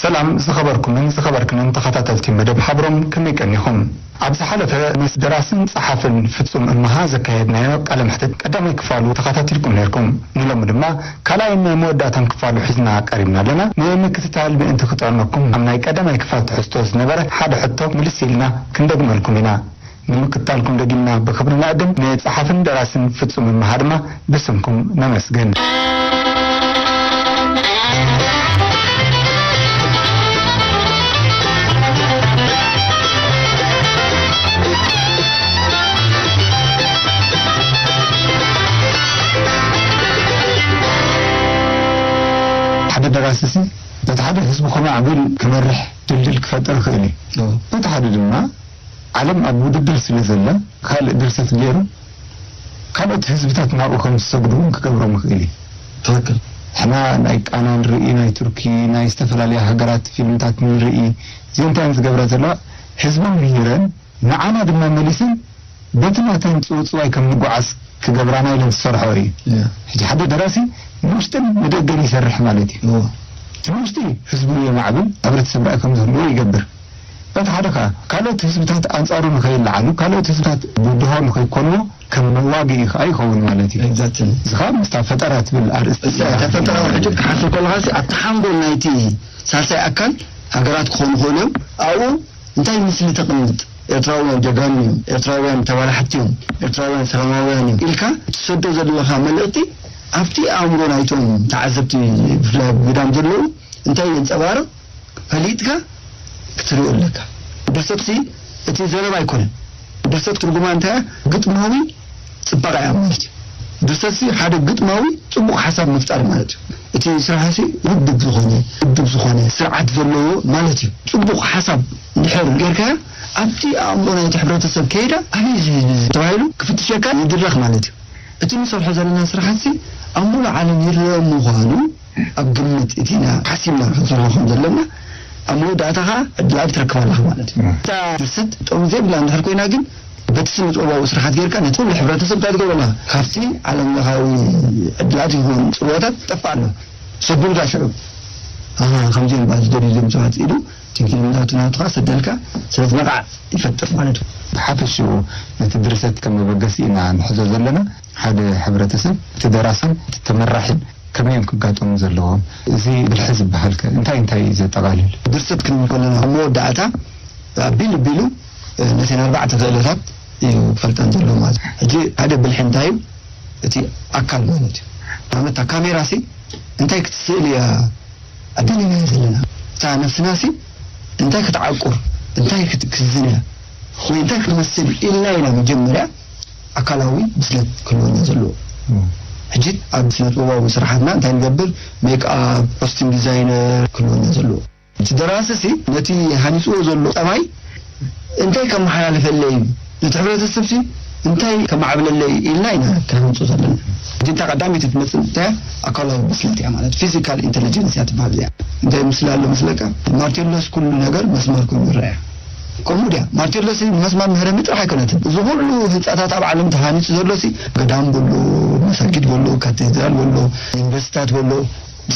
ሰላም ዝኸበርኩምን ዝኸበርክንን ተኸታተልቲ መደብ ሓብሮም፣ ከመይ ቀኒኹም? ኣብ ዝሓለፈ ምስ ደራስን ጸሓፍን ፍጹም እመሃ ዘካየድናዮ ቃለ መሕትት ቀዳማይ ክፋሉ ተኸታቲልኩም ነይርኩም። ንሎሚ ድማ ካልኣይን ናይ መወዳእታን ክፋሉ ሒዝና ቀሪብና ኣለና። ንምክትታል ምእንቲ ክጥዕመኩም ኣብ ናይ ቀዳማይ ክፋል ትሕዝቶ ዝነበረ ሓደ ሕቶ ምልስ ኢልና ክንደግመልኩም ኢና። ንምክትታልኩም ደጊምና ብኽብሪ ንዕድም። ንጸሓፍን ደራስን ፍጹም እመሃ ድማ ብስምኩም ነመስግን። ሓደ ደራሲ ሲ በቲ ሓደ ህዝቡ ከማዕብል ክመርሕ ድልድል ክፈጥር ይኽእል እዩ። በቲ ሓደ ድማ ዓለም ኣብ ውድድር ስለ ዘላ፣ ካልእ ድርሰት ገይሩ ካልኦት ህዝብታት ናብኡ ከም ዝሰግዱ እውን ክገብሮም ይኽእል እዩ። ትኽክል። ሕና ናይ ቃና ንርኢ፣ ናይ ቱርኪ፣ ናይ ዝተፈላለያ ሃገራት ፊልምታት ንርኢ። እዚአን እንታይ እየን ዝገብራ ዘለዋ? ህዝበን ምሂረን ንዓና ድማ መሊሰን በቲ ናተን ጽውጽዋይ ከም ንጓዓዝ ክገብራና ኢለን ዝሰርሖ እዩ። ሕጂ ሓደ ደራሲ ንውሽጥን ንደገን ይሰርሕ ማለት እዩ። እቲ ንውሽጢ ህዝቡ የማዕብል፣ ሕብረተሰብ ራኢ ከም ዝህልዎ ይገብር። በቲ ሓደ ከኣ ካልኦት ህዝብታት ኣንጻሩ ንኸይለዓሉ፣ ካልኦት ህዝብታት ብድሆ ንኸይኮንዎ ከም መዋግኢ ከኣ ይኸውን ማለት እዩ። እዚ ከኣ ምስታ ፈጠራ ትብል ኣርእስቲ እያ። እታ ፈጠራ ውሕጅ ክሓስብ ከለኻ ሲ ኣብቲ ሓንጎል ናይቲ ሳልሳይ ኣካል ሃገራት ክኾኑ ይኽእሉ እዮም። ኣብኡ እንታይ ምስሊ ተቕምጥ? ኤርትራውያን ጀጋኑ እዮም፣ ኤርትራውያን ተባላሕቲ እዮም፣ ኤርትራውያን ሰላማውያን እዮም ኢልካ ትሰዶ ዘለኻ መልእኽቲ ኣብቲ ኣእምሮ ናይቶም ተዓዘብቲ፣ ብፍላይ ኣብ ግዳም ዘለዉ፣ እንታይ የንጸባርቕ ፈሊጥካ ክትሪኦ ኣለካ። ድርሰትሲ እቲ ዘረባ ኣይኮነን። ድርሰት ትርጉማ እንታይ እያ? ግጥማዊ ጽባቐ እያ ማለት እዩ። ድርሰትሲ ሓደ ግጥማዊ ጽቡቕ ሓሳብ ምፍጣር ማለት እዩ። እቲ ስራሕሲ ውድብ ዝኾነ፣ ውድብ ዝኾነ ስርዓት ዘለዎ ማለት እዩ። ጽቡቕ ሓሳብ እንድሕር ጌርካያ ኣብቲ ኣእምሮ ናይቲ ሕብረተሰብ ከይዳ ኣበይ እዚ ህዝቢ እዚ ተባሂሉ ክፍትሸካ ይድረኽ ማለት እዩ። እቲ ንሰርሖ ዘለና ስራሕሲ ኣብ ሙሉእ ዓለም ይረአ ምዃኑ ኣብ ግምት እቲና ሓሲብና ክንሰርሖ ከም ዘለና ኣብ መወዳእታ ኸዓ ዕድላት ትረክብ ኣለኻ ማለት እዩ። እታ ድርሰት ጥቕሚ ዘይብላ እንድሕር ኮይና ግን በቲ ስነ ጥበባዊ ስራሓት ጌርካ ነቲ ኩሉ ሕብረተሰብ እንታይ ትገብሮ ኣለኻ? ካብቲ ዓለም ለኻዊ ዕድላት ይኹን ጽልዋታት ትጠፍእ ኣሎ። ሰዱልካ ሽዑ ኣሃ ከምዚኦም ባል ዝደልዩ እዞም ሰባት ኢሉ ትንኪል ናቱ ናቱ ኸዓ ሰደልካ። ስለዚ ነቓዕ ይፈጥር ማለት እዩ። ብሓፈሽኡ ነቲ ድርሰት ከም መበገሲ ኢና ንሕዞ ዘለና። ሓደ ሕብረተሰብ እቲ ደራስን እቲ ተመራሒን ከመይ እዮም ክጋጠሙ ዘለዎም? እዚ ብልሒ ዝበሃል ከ እንታይ እንታይ እዩ ዘጠቓልል? ድርሰት ክንብል ከለና ኣብ መወዳእታ ኣቢሉ ቢሉ ነተን ኣርባዕተ ክእለታት እዩ ክፈልጠን ዘለዎ ማለት እዩ። ሕጂ ሓደ ብልሒ እንታይ እዩ? እቲ ኣካል ማለት እዩ። ንኣብነት እታ ካሜራ ሲ እንታይ ክትስእል እያ ኣዳሊናዮ ዘለና? እታ ነፍስና ሲ እንታይ ክትዓቁር፣ እንታይ ክትክዝን እያ ወይ እንታይ ክትመስል ኢልና ኢና መጀመርያ ኣካላዊ ብስለት ክህልወና ዘለዎ። ሕጂ ኣብ ስነ ጥበባዊ ስራሓትና እንታይ ንገብር? ሜክኣፕ፣ ኮስቲም ዲዛይነር ክህልወና ዘለዎ። እቲ ደራሲ ሲ ነቲ ሃኒፅዎ ዘሎ ጠባይ እንታይ ከመሓላልፈለይ እዩ፣ ነቲ ሕብረተሰብ ሲ እንታይ ከማዕብለለይ እዩ ኢልና ኢና ክንሃንፆ ዘለና። ሕጂ እንታ ቀዳመይቲ ትመፅእ እንታይ እያ? ኣካላዊ ብስለት እያ ማለት ፊዚካል ኢንቴሊጀንስ እያ ትበሃል እዚኣ። እንታይ ምስላ ኣሎ መስለካ? ማርቴሎስ ኩሉ ነገር መስመር ኮይኑ ይረኣያ። ከምኡ ድያ? ማርቴሎስ ንመስመር መህረሚ ጥራሕ ኣይኮነትን። እዚ ኩሉ ህንፃታት ኣብ ዓለም ተሃኒፁ ዘሎ ሲ ገዳም በሎ፣ መሳጊድ በሎ፣ ካቴድራል በሎ፣ ዩኒቨርሲታት በሎ፣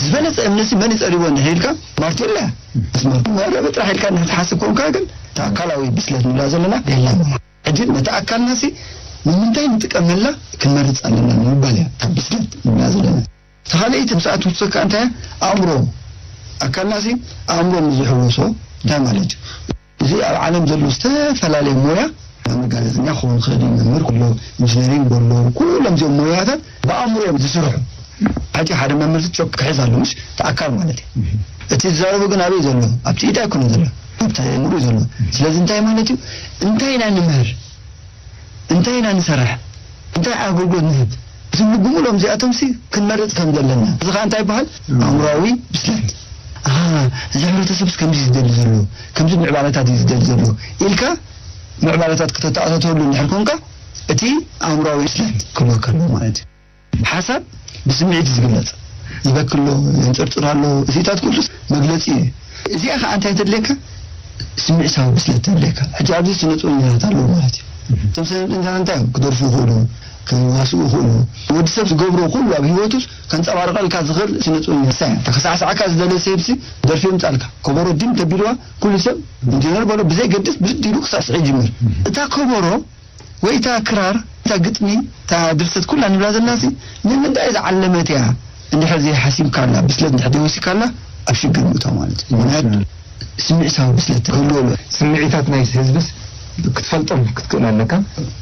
ዝበለፀ እምኒ ሲ መን ይፀሪቦ እንድሕር ኢልካ ማርቴሎ እያ። መስመር መህረሚ ጥራሕ ኢልካ እንድሕር ትሓስብ ኮንካ ግን እታ ኣካላዊ ብስለት ንብላ ዘለና የላን። ሕጂ ነቲ ኣካልና ሲ ንምንታይ ንጥቀመላ ክንመርፅ ኣለና ንምባል እያ እታ ብስለት ንብላ ዘለና። ተኻልኢት ምስኣ ትውሰካ እንታይ እያ? ኣእምሮ። ኣካልና ሲ ኣእምሮ ምስ ዝሕወሶ እንታይ ማለት እዩ? እዚ ኣብ ዓለም ዘለዉ ዝተፈላለየ ሞያ መጋዘኛ ክኸውን ይኽእል እዩ፣ መምህር ኩሎ፣ ኢንጂነሪንግ በሎ፣ ኩሎም እዚኦም ሞያታት ብኣእምሮ እዮም ዝስርሑ። ሕጂ ሓደ መምህር ሲ ቾክ ክሕዝ ኣሎ ምሽ እቲ ኣካል ማለት እዩ። እቲ ዝዛረቡ ግን ኣበይ ዘሎ? ኣብቲ ኢድ ኣይኮነ ዘሎ፣ ኣብቲ ኣእምሮ እዩ ዘሎ። ስለዚ እንታይ ማለት እዩ? እንታይ ኢና ንምህር? እንታይ ኢና ንሰርሕ? እንታይ ኣገልግሎት ንህብ? ዝምጉሙ ሎም እዚኣቶም ሲ ክንመርፅ ከም ዘለና። እዚ ኸዓ እንታይ ይበሃል? ኣእምሮኣዊ ብስለት። ኣሃ፣ እዚ ሕብረተሰብስ ከምዚ ዝደሊ ዘሎ፣ ከምዚ ምዕባለታት እዩ ዝደሊ ዘሎ ኢልካ ምዕባለታት ክተተኣታተወሉ እንድሕር ኮንካ እቲ ኣእምሮኣዊ ብስለት ክህልወካ ኣለዎ ማለት እዩ። ሓሳብ ብስምዒት እዩ ዝግለፅ። ይበኪ ኣሎ፣ የንፅርፅር ኣሎ፣ እዚታት ኩሉስ መግለፂ እዩ። እዚኣ ከዓ እንታይ ተድልየካ? ስምዒታዊ ብስለት ተድልየካ። ሕጂ ኣብዚ ስነ ጥበበኛታት ኣለዉ ማለት እዩ። እቶም ስነ ጥበበኛታት እንታይ እዮም? ክደርፉ ይኽእሉ፣ ክዋስኡ ይኽእሉ። ወዲ ሰብ ዝገብሮ ኩሉ ኣብ ህይወቱስ ከንጸባርቐልካ ዝኽእል ስነ ጥበብ ይነሳ እያ። ተኸሳዕሳዕካ ዝደለ ሰብሲ ደርፊ የምጻልካ። ከበሮ ድም ተቢልዋ ኩሉ ሰብ ኢንጂነር በሎ ብዘይ ገድስ ብድድ ኢሉ ክሳዕ ስዒ ይጅምር። እታ ከበሮ ወይ እታ ክራር፣ እታ ግጥሚ፣ እታ ድርሰት ኩላ ንብላ ዘለናሲ ንምንታይ ዝዓለመት እያ? እንድሕር ዘይሓሲብካላ ብስለት እንድሕር ዘይወሲካላ ኣብ ሽግር ምእታው ማለት እዩ። ምክንያቱ ስምዒታዊ ብስለት ክህልዎ ኣሎ። ስምዒታት ናይ ህዝብስ ክትፈልጦም ክትክእል ኣለካ።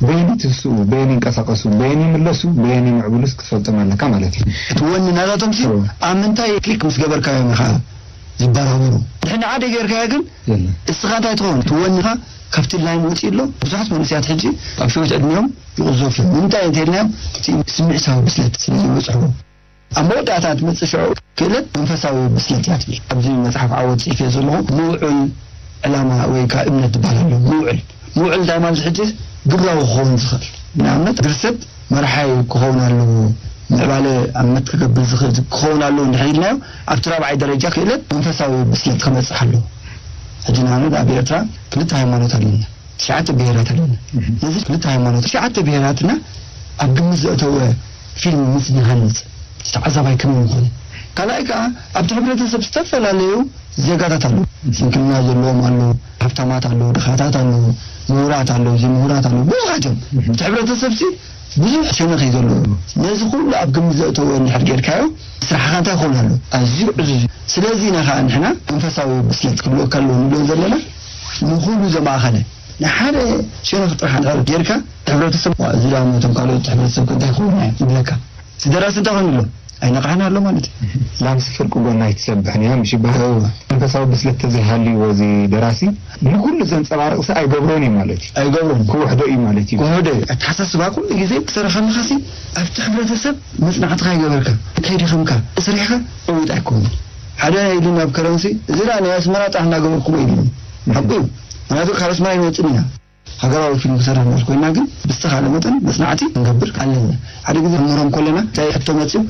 በየኒ ትስኡ፣ በየኒ ይንቀሳቀሱ፣ በየኒ ይምለሱ፣ በየኒ ይምዕብሉስ ክትፈልጦም ኣለካ ማለት እዩ። እቲ ወኒ ናታቶምሲ እዎ። ኣብ ምንታይ ክሊክ ምስ ገበርካዮም ኢኻ ዝበራበሩ። ድሕሪ ሓደ ጌርካዮ ግን የለን። እስኻ እንታይ ትኸውን? እቲ ወኒኻ ካብቲ ላይን ወፂኡ ኣሎ። ብዙሓት መንእሰያት ሕጂ ኣብ ሸዊት ዕድሚኦም ይቕዘፉ። ንምንታይ እንተኢልናዮም እቲ ስምዒታዊ ብስለት ስለ ዘይበፅሕዎ። ኣብ መወዳእታ ትመጽእ ሽዑ ክእለት መንፈሳዊ ብስለት እያ ትብል። ኣብዚ መጽሓፍ ዓወት ጽሒፈ ዘለኹ ምውዕል ዕላማ ወይ ከኣ እምነት ዝበሃል ኣሎ። ምውዕል፣ ምውዕል እንታይ ማለት ሕጂ ግብራዊ ክኸውን ዝኽእል። ንኣብነት ድርሰት መርሓይ ክኸውን ኣለዎ፣ ምዕባለ ኣብ መት ክገብር ዝኽእል ክኸውን ኣለዎ እንድሕር ኢልናዮ ኣብቲ ራብዓይ ደረጃ ክእለት መንፈሳዊ ብስለት ክመጽእ ኣለዎ። ሕጂ ንኣብነት ኣብ ኤርትራ ክልተ ሃይማኖት ኣለና። ትሽዓተ ብሄራት ኣለና። ነዚ ክልተ ሃይማኖት ትሽዓተ ብሄራትና ኣብ ግምት ዘእተወ ፊልም ምስ ንሃንጽ እቲ ተዓዛባይ ከመይ ምኾነ? ካልኣይ ከኣ ኣብቲ ሕብረተሰብ ዝተፈላለዩ ዜጋታት ኣለዉ። ስንክልና ዘለዎም ኣለዉ፣ ሃብታማት ኣለዉ፣ ድኻታት ኣለዉ፣ ምሁራት ኣለዉ፣ ዘይምሁራት ኣለዉ። ብዙሓት እዮም። እቲ ሕብረተሰብሲ ብዙሕ ሸነኽ እዩ ዘለዎ። ነዚ ኩሉ ኣብ ግምት ዘእተወ እንድሕር ጌርካዮ ስራሕኻ እንታይ ክኸውን ኣለዎ? ኣዝዩ ዕዙዝ እዩ። ስለዚ ኢና ከኣ ንሕና መንፈሳዊ ብስለት ክህልወካ ኣለዎ ንብሎ ዘለና። ንኹሉ ዘማእኸለ ንሓደ ሸነኽ ጥራሕ እንድሕር ጌርካ፣ ሕብረተሰብ፣ "ዋ፣ እዚ ደኣ እቶም ካልኦት ሕብረተሰብ ከ እንታይ ክኸውን እዮም?" ይብለካ። እቲ ደራሲ እንታይ ኮይኑ ኣሎ? ኣይነቕሓን ኣሎ ማለት እዩ። ላምሲ ፍርቂ ጎና ኣይትሰብሕን እያ ምሽ ይበሃል። እወ። መንፈሳዊ ብስለት ተዘይሃልይዎ እዚ ደራሲ ንኹሉ ዘንጸባርቕ ሰብ ኣይገብሮን እዩ ማለት እዩ። ኣይገብሮን። ክውሕዶ እዩ ማለት እዩ። ክውሕዶ እዩ። ኣተሓሳስባ ኩሉ ግዜ ክሰርሕ ከለኻሲ ኣብቲ ሕብረተሰብ መጽናዕትኻ ይገበርካ፣ ከይደኸምካ፣ ሰሪሕካ ዕዉት ኣይኮን። ሓደ ኢሉኒ ኣብ ከረንሲ፣ እዚ ደኣ ናይ ኣስመራ ጥራሕ እናገበርኩሞ ኢሉኒ። ሓቁ እዩ። ምክንያቱ ካብ ኣስመራ ይመጽእ ኢና። ሃገራዊ ፊልም ክሰርሕ ንብል ኮይና ግን ብዝተኻለ መጠን መጽናዕቲ ክንገብር ኣለና። ሓደ ግዜ ክንምህሮም ከለና እንታይ ሕቶ መጽዩ፣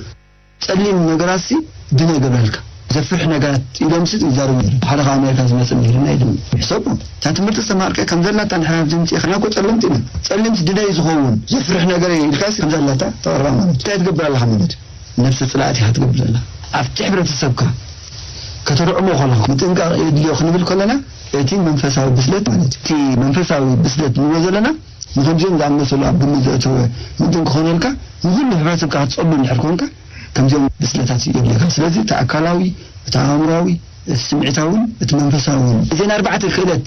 ጸሊም ነገራትሲ ድነ ገብረልካ ዘፍርሕ ነገራት ኢሎምሲ ይዛረቡ ነይሩ። ሓደ ካብ ኣሜሪካ ዝመጽእ ነይሩ ናይ ድነ ሕሰቡ። እታ ትምህርቲ ዝተማሃርከ ከም ዘላታ ንሕና ኣብዚ ምጽእ ከና እኮ ጸለምቲ ኢና። ጸሊምስ ድነ እዩ ዝኸውን ዘፍርሕ ነገር እዩ ኢልካስ ከም ዘላታ ተቐርባ ማለት እዩ። እንታይ ትገብር ኣለኻ ማለት እዩ? ነብሰ ጽላእቲ ኢኻ ትገብር ዘላ። ኣብቲ ሕብረተሰብካ ከተርዕሞ ከለኻ ምጥንቃቕ የድልዮ ክንብል ከለና እቲ መንፈሳዊ ብስለት ማለት እዩ። እቲ መንፈሳዊ ብስለት ንብሎ ዘለና ንኸምዚኦም ዝኣመሰሉ ኣብ ግምት ዘእተወ ምጥን ክኾነልካ ንኹሉ ሕብረተሰብካ ክትጸሉ እንድሕር ኮንካ ከምዚኦም ብስለታት የድልየካ። ስለዚ እቲ ኣካላዊ፣ እቲ ኣእምሮዊ፣ እቲ ስምዒታውን እቲ መንፈሳውን እዘን ኣርባዕተ ክእለት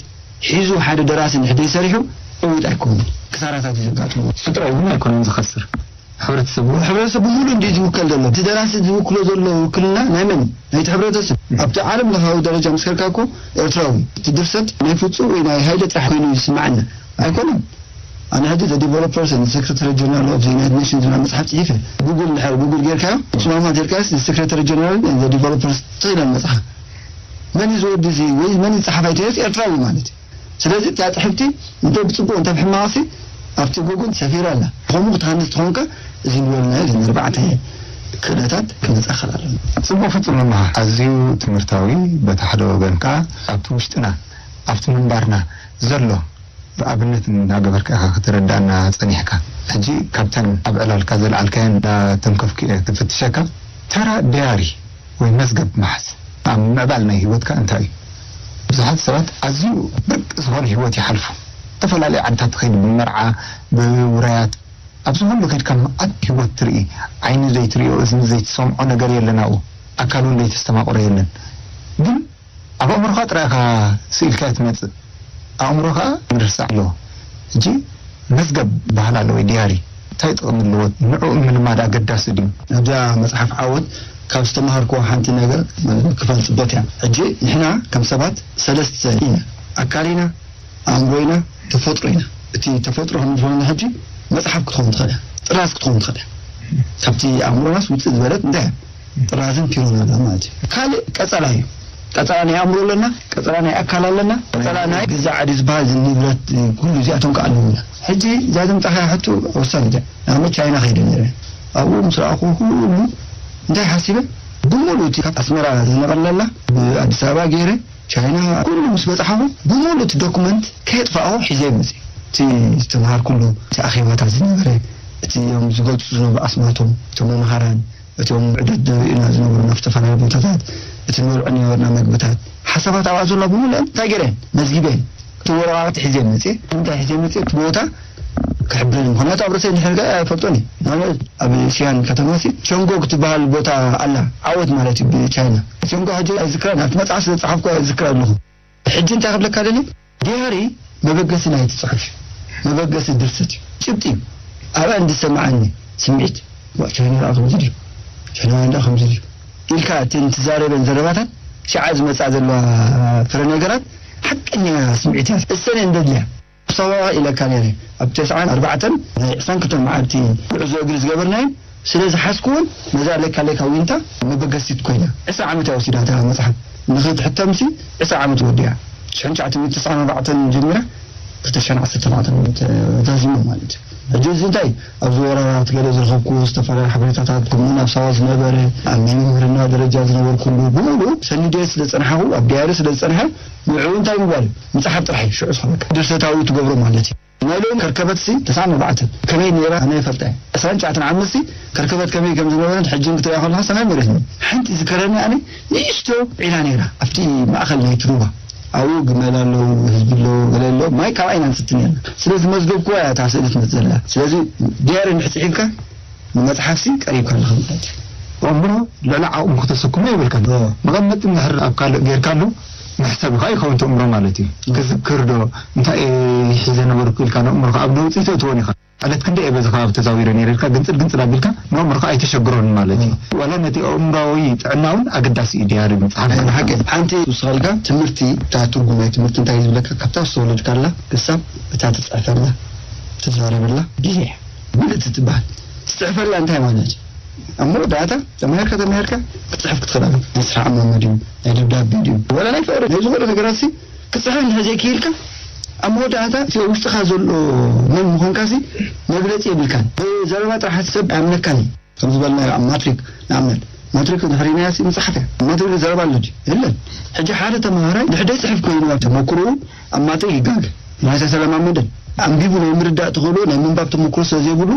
ሒዙ ሓደ ደራሲ እንድሕር ዘይሰሪሑ ዕዉት ኣይኮኑን። ክሳራታት እዩ ዘጋጥሞ። ስድራኡ እውን ኣይኮነን ዝኸስር። ሕብረተሰቡ ሕብረተሰብ ብምሉእ እንዲ ዝውከል ዘሎ እቲ ደራሲ ዝውክሎ ዘሎ ውክልና ናይ መን ናይቲ ሕብረተሰብ ኣብቲ ዓለም ለኻዊ ደረጃ ምስ ከድካ እኮ ኤርትራዊ እቲ ድርሰት ናይ ፍጹም ወይ ናይ ሃይለ ጥራሕ ኮይኑ ይስምዓና ኣይኮነን። ኣነ ሕጂ the developers and secretary general of the United Nations ዝብል መጽሓፍ ጽሒፈ ጉግል እንድሕር ጉግል ጌርካዮ ጽማማ ጌርካዮስ secretary general and the developers ትኽእለን መጽሓፍ መን እዩ ዝወዲ እዚ ወይ መን እዩ ጸሓፋይ ተዮስ ኤርትራዊ ማለት እዩ። ስለዚ እታ ጽሕፍቲ እንተ ብጽቡቕ እንተ ብሕማቕሲ ኣብቲ ጉግል ሰፊራ ኣላ። ከምኡ ክትሃንስ ትኾንካ እዚ ንበልናዮ እዚ ኣርባዕተ ክእለታት ክመጻ ክእል ኣለና። ጽቡቕ ፍጹም መምሃ ኣዝዩ ትምህርታዊ በቲ ሓደ ወገን ከኣ ኣብቲ ውሽጥና ኣብቲ ምንባርና ዘሎ ኣብነት እናገበርካ ኢኻ ክትረዳእና ጸኒሕካ። ሕጂ ካብተን ኣብ ዕላልካ ዘልዓልካየን እናተንከፍኩ እየ ክፍትሸካ። ተራ ደያሪ ወይ መዝገብ መሓዝ ኣብ ምዕባል ናይ ህይወትካ እንታይ እዩ? ብዙሓት ሰባት ኣዝዩ ብርቅ ዝኾነ ህይወት ይሓልፉ። ዝተፈላለዩ ዓድታት ትኸይድ፣ ብመርዓ፣ ብውራያት፣ ኣብዚ ኩሉ ከድካ መዓት ህይወት ትርኢ። ዓይኒ ዘይትርእዮ፣ እዝኒ ዘይትሰምዖ ነገር የለን ኣብኡ። ኣካል እውን ዘይተስተማቕሮ የለን። ግን ኣብ ኣእምሮኻ ጥራይ ኢኻ ስኢልካዮ ትመጽእ። ኣእምሮ ኸኣ ምርሳዕ ኣለዎ። ሕጂ መዝገብ በሃል ኣሎ ወይ ዲያሪ እንታይ ጥቕሚ ኣለዎ? ንዕኡ ምልማድ ኣገዳሲ ድዩ? ኣብዛ መጽሓፍ ዓወት ካብ ዝተማሃርክዎ ሓንቲ ነገር ክፋል ጽበት እያ። ሕጂ ንሕና ከም ሰባት ሰለስተ ኢና። ኣካል ኢና፣ ኣእምሮ ኢና፣ ተፈጥሮ ኢና። እቲ ተፈጥሮ ከም ዝበለና ሕጂ መጽሓፍ ክትኸውን ትኽእል እያ። ጥራዝ ክትኸውን ትኽእል እያ። ካብቲ ኣእምሮናስ ውጽእ ዝበለት እንታይ እያ? ጥራዝን ፒሮን ኣላ ማለት እዩ። ካልእ ቀጸላ እዩ። ቀጸላ ናይ ኣእምሮ ኣለና፣ ቀጸላ ናይ ኣካል ኣለና፣ ቀጸላ ናይ ገዛ ዓዲ ዝበሃል ንብረት፣ ኩሉ እዚኣቶም ከኣ ኣለውና። ሕጂ እዛ ዘምጻኻያ ሕቶ ወሳኒት እያ። ንኣብነት ቻይና ከይደ ነይረ። ኣብኡ ምስ ረኣኹ ኩሉ እንታይ ሓሲበ? ብምሉእ እቲ ካብ ኣስመራ ዝነቐለላ ብኣዲስ ኣበባ ገይረ ቻይና ኩሉ ምስ በጻሕኹ ብምሉእ እቲ ዶኩመንት ከየጥፋእኹ ሒዘ ይመጽእ። እቲ ዝተምሃርኩሉ፣ እቲ ኣኼባታት ዝነበረ፣ እቲ እዮም ዝገልፁ ዝነበሩ ኣስማቶም፣ እቶም መምሃራን፣ እቶም ዕደት ደርእዩና ዝነበሩ ናብ ዝተፈላለዩ ቦታታት፣ እቲ ንበልዖ ነበርና መግብታት፣ ሓሳባት ኣብኣ ዘሎ ብምልአን እንታይ ገይረን መዝጊበን። እቲ ወረቓቕቲ ሒዘ መፅእ እንታይ ሒዘ መፅእ እቲ ቦታ ክሕብረኒ። ምክንያቱ ኣብ ርእሰይ እንድሕር ገ ኣይፈልጦን እዩ። ንኣብነት ኣብ ሽያን ከተማ ሲ ሸንጎ ክትበሃል ቦታ ኣላ። ዓወት ማለት እዩ ብቻይና። ሸንጎ ሕጂ ኣይዝክራን፣ ኣብቲ መፅሓፍ ስለ ዝፀሓፍኩ ኣይዝክራ ኣለኹ። ሕጂ እንታይ ክብለካ ደሊ፣ ዲያሪ መበገሲ ናይቲ ጽሑፍ እዩ። መበገሲ ድርሰት እዩ። ጭብጢ እዩ። ኣብኣ እንድሰማዓኒ ስምዒት፣ ዋ፣ ቻይና ደኣ ከምዚ ድዩ? ቻይናውያን ደኣ ከምዚ ድዩ? ኢልካ እተን ትዛረበን ዘረባታት፣ ሽዓ ዝመጻ ዘለዋ ፍረ ነገራት ሓቀኛ ስምዒት እያ። እሰን እየን ደድልያ። ኣበባ ኢለካ ነይረ። ኣብ ተስዓን ኣርባዕተን ናይ ዕስራን ክልተን መዓልቲ ጉዕዞ እግሪ ዝገበርናዮ ስለ ዝሓዝኩ እውን ነዛ ለካ ለካ ዊንታ መበገሲት ኮይና። ዕስራ ዓመት እያ ወሲዳ እታ መጽሓፍ። ንኽትሕተምሲ ዕስራ ዓመት ወዲኣ። ሽሕን ትሽዓተ ሚእትን ተስዓን ኣርባዕተን ጀሚራ ክልተ ሽሕን ዓሰርተ ኣርባዕተን ተዛዚሙ ማለት እዩ። ሕጂ እዚ እንታይ ኣብዚ ወራራት ገለ ዝረኸብኩ ዝተፈላለዩ ሓበሬታታት፣ ከምኡ ናብ ሳዋ ዝነበረ ኣብ ናይ ምምህርና ደረጃ ዝነበርኩሉ ብምሉእ ሰኒደ ስለ ዝጸንሓኹ፣ ኣብ ዲያሪ ስለ ዝጸንሐ፣ ንዕኡ እንታይ ምባል እዩ? ምጽሓፍ ጥራሕ እዩ ሽዑ ዝኸበካ። ድርሰታዊ ትገብሮ ማለት እዩ። ናይ ሎም ከርከበትሲ ተስዓን ኣርባዕተን ከመይ ነይራ ኣነ ይፈልጣ እየ። ዕስራን ትሽዓተን ዓመትሲ ከርከበት ከመይ ከም ዝነበረት ሕጂ ክትሪኣ ከለኻ ሰማይ መሬት ነው። ሓንቲ ዝከረኒ ኣነ ንእሽቶ ዒላ ነይራ ኣብቲ ማእኸል ናይቲ ሩባ። ኣብኡ ግመል ኣለዉ፣ ህዝቢ ኣለዉ፣ ገለ ኣለዉ። ማይ ካብኣ ኢና ንስቲ ነርና። ስለዚ መዝገብኩዋ እያ እታ ስእሊ ትመጽእ ዘላ። ስለዚ ዲያሪ እንድሕር ጽሒፍካ ንመጽሓፍሲ ቀሪብካ ኣለኻ ማለት እዩ። ኣእምሮ ልዕሊ ዓቕሙ ክተሰክሞ የብልካን። እዎ። መቐመጢ እንድሕር ኣብ ካልእ ጌርካሉ መሕሰቢ ከኣ ይኸውን እቲ ኣእምሮ ማለት እዩ። እዎ። ክዝክር ዶ እንታይ እየ ሒዘ ነበርኩ ኢልካ ንኣእምሮኻ ኣብ ነውጺ ተእትዎን ኢኻ። ዕለት ክንደይ እየ በዚ ከባቢ ተዛዊረ ነይረ ኢልካ ግንጽል ግንጽል ኣቢልካ ንኣእምሮኻ ኣይተሸግሮን ማለት እዩ። እዎ። ዋላ ነቲ ኣእምሮዊ ጥዕና እውን ኣገዳሲ እዩ ዲያሪ ምጽሓፍ። ናይ ብሓቂ ሓንቲ ትውስኸልካ ትምህርቲ፣ እታ ትርጉም ናይ ትምህርቲ እንታይ እዩ ዝብለካ፣ ካብታ ዝተወለድካላ ክሳብ እታ ትጽሕፈላ ትዛረበላ ግዜ እያ። ምልእቲ ትበሃል። ትጽሕፈላ እንታይ ማለት እዩ? ኣብ መወዳእታ ተማሂርካ ተማሂርካ ክትጽሕፍ ክትኽእል ኣለካ። ናይ ስራሕ ዓማመ ድዩ፣ ናይ ደብዳቤ ድዩ፣ ዋላ ናይ ፍቕሪ፣ ናይ ዝኾነ ነገራት ሲ ክትጽሕፍ እንድሕር ዘይክኢልካ፣ ኣብ መወዳእታ እቲ ኣብ ውሽጥኻ ዘሎ መን ምዃንካ ሲ መግለጺ የብልካን። ብዘረባ ጥራሕ እቲ ሰብ ኣይኣምነካን እዩ። ከም ዝበልናዮ ኣብ ማትሪክ ንኣብነት፣ ማትሪክ እንድሕር ርኢናዮ ሲ ምጽሓፍ እያ። ኣብ ማትሪክ ዘረባ ኣሎ ድዩ? የለን። ሕጂ ሓደ ተምሃራይ ድሕር ዘይጽሕፍ ኮይኑ ኣብ ተመክሮኡ ኣብ ማትሪክ ይጋገ። ምኽንያቱ ኣይተለማመደን። ኣንቢቡ ናይ ምርዳእ ተኽእሎ ናይ ምንባብ ተመክሮ ስለ ዘይብሉ